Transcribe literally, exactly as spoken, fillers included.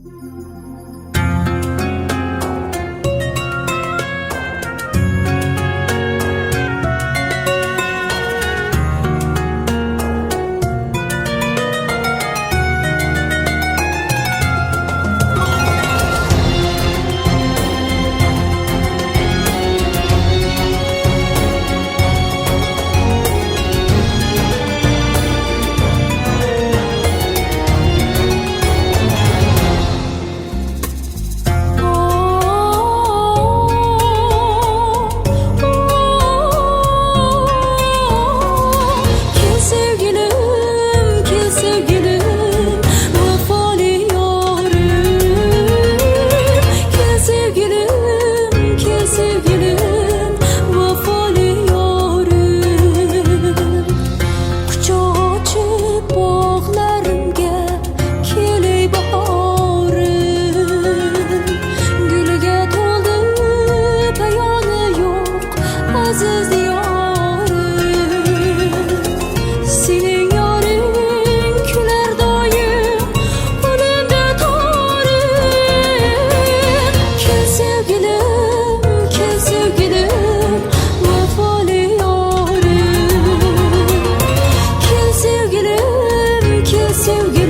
Kel sevgilim, kel sevgilim, vafalı yarım. Kel sevgilim, kel sevgilim, vafalı yarım. Quchoq ochib bog'larimga kelay bahorim. Gulga to'ldi payoni yo'q aziz diyorim. Sening yoring kular doim, qo'limda torim. Kel sevgilim, kel sevgilim, vafalı yorim. Kel sevgilim, kel sevgilim.